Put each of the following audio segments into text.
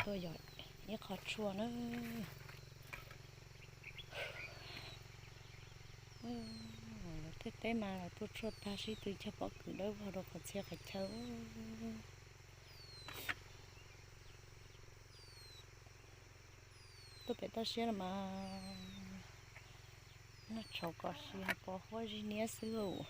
Tuaj yog ib qho tshuaj na. Tej teb mas los tuaj tshuaj tag sib tw cog pob kws dawb vog rau qhov txhia qhov chaw. Tuaj pem toj siab no mas noj tshauv kom si ho pos huab zig niab xwb.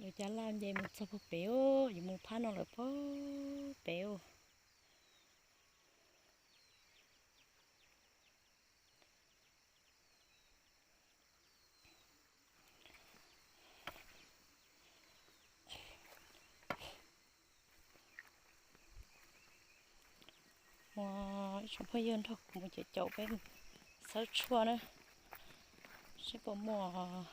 Yuav cov laj nce mus txog puag pem, yuav mus phab no lawm puag pem. Ua, ib tsoom phooj ywg nrog kuv mus caum caum peb xawb tshuaj na, seb puas muaj.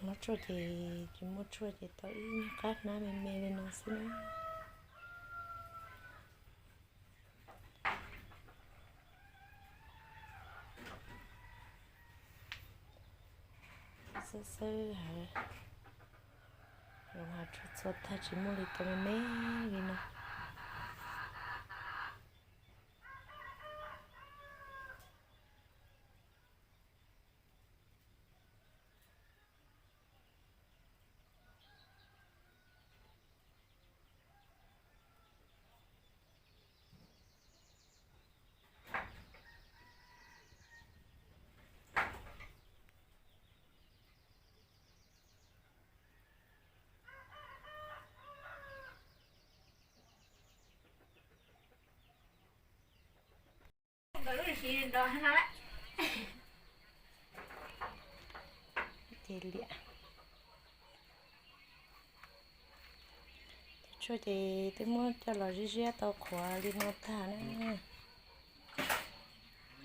Lob tshuaj ces tsis muaj tshuaj ces tau ib nyuag qab hnab me me li no xwb na. Xwb xwb, zoo has tsuag txhua tag tsis muaj li tau me me li no. Ces liam. Cov tshuaj ces twb muab coj los ziab ziab tau qhuav li no tag na.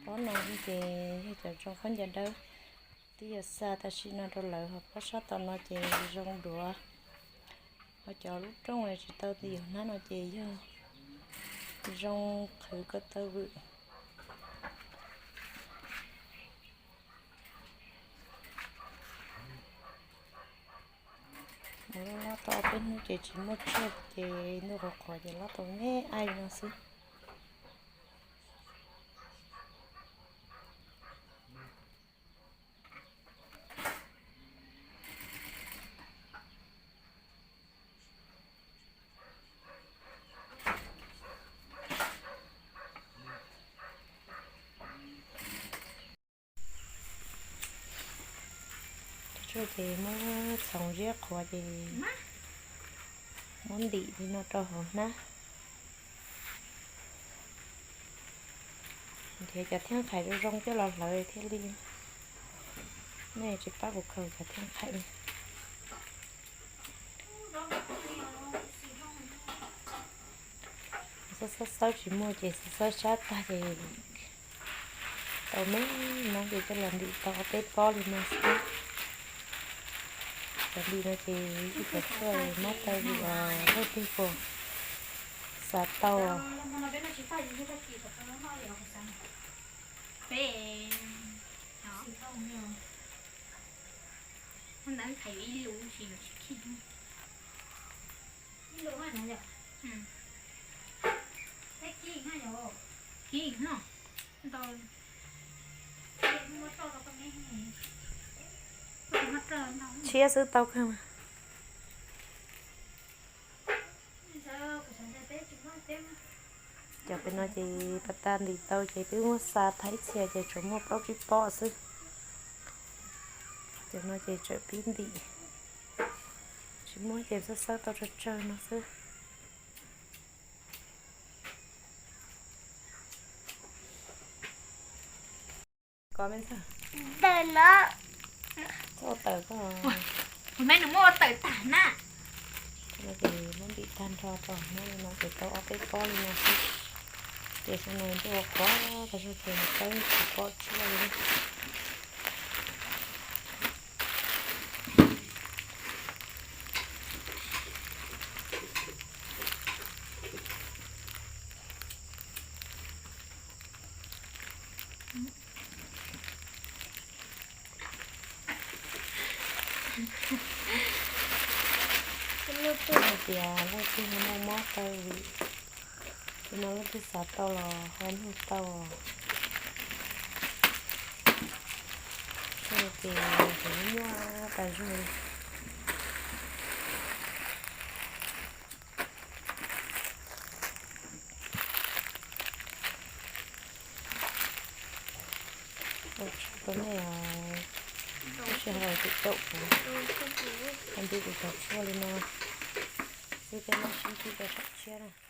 Pob no ces yog cov zoo khaub ncaws dawb, twb yog xa tam sim no rau lawv, ho pob sab tom no ces zoo duav. Ho cov lub rooj tsis tau ti yog hnab no ces yog zoo qhwv ko taw vwm. Mus lob tau ob peb hnub ces tsis muaj tshuaj ces ntuj qhuav qhuav ces lob tau me aib no xwb. Cov tshuaj ces muab txhoov ziab qhuav ces muab ntim li no rau hauv hnab. Nrhiav cov thiab qhais zoo zoo coj los hlawv thiaj li. Nej tsis pab kuv khaws cov thiab qhais li. Xawb xawb xawb tsis muaj ces xawb xawb sab tag ces tau me no ces coj los ntim tau peb pob li no xwb. Cov ntim no ces ib cov tshuaj mab taw vwm, leej twg puas xav tau. Tshiab xwb tau kawg mas. Cov pem no ces pas tas ntim tau ces twb muab xa thaij txhia ces tsuas muaj plaub tsib pob xwb. Cov no ces tseem pib ntim, tsis Tsis muaj ces xawb xawb tau tsawg tsawg no xwb. Koj me ntxawg, txhob ua tawm koj. Me nws muab ua tawm tag na. No ces muab ntim tag nrho rau hauv no ces tau ob peb pob li no xwb. Ces xyoo no ntuj ua kov tag zog ces peb tsis pom tshuaj li. Hais tias leej twg ho muaj mob taw vim li no leej twg xav tau los ho nug tau. Tshaj no ces kuv nyuaj tas zog li. Ua tsaug rau nej os, tab sis ho los tim caum kuv, ho nti kuv cov tshuaj li no xwb, peb mam sib ntsib rau tshooj tshiab na.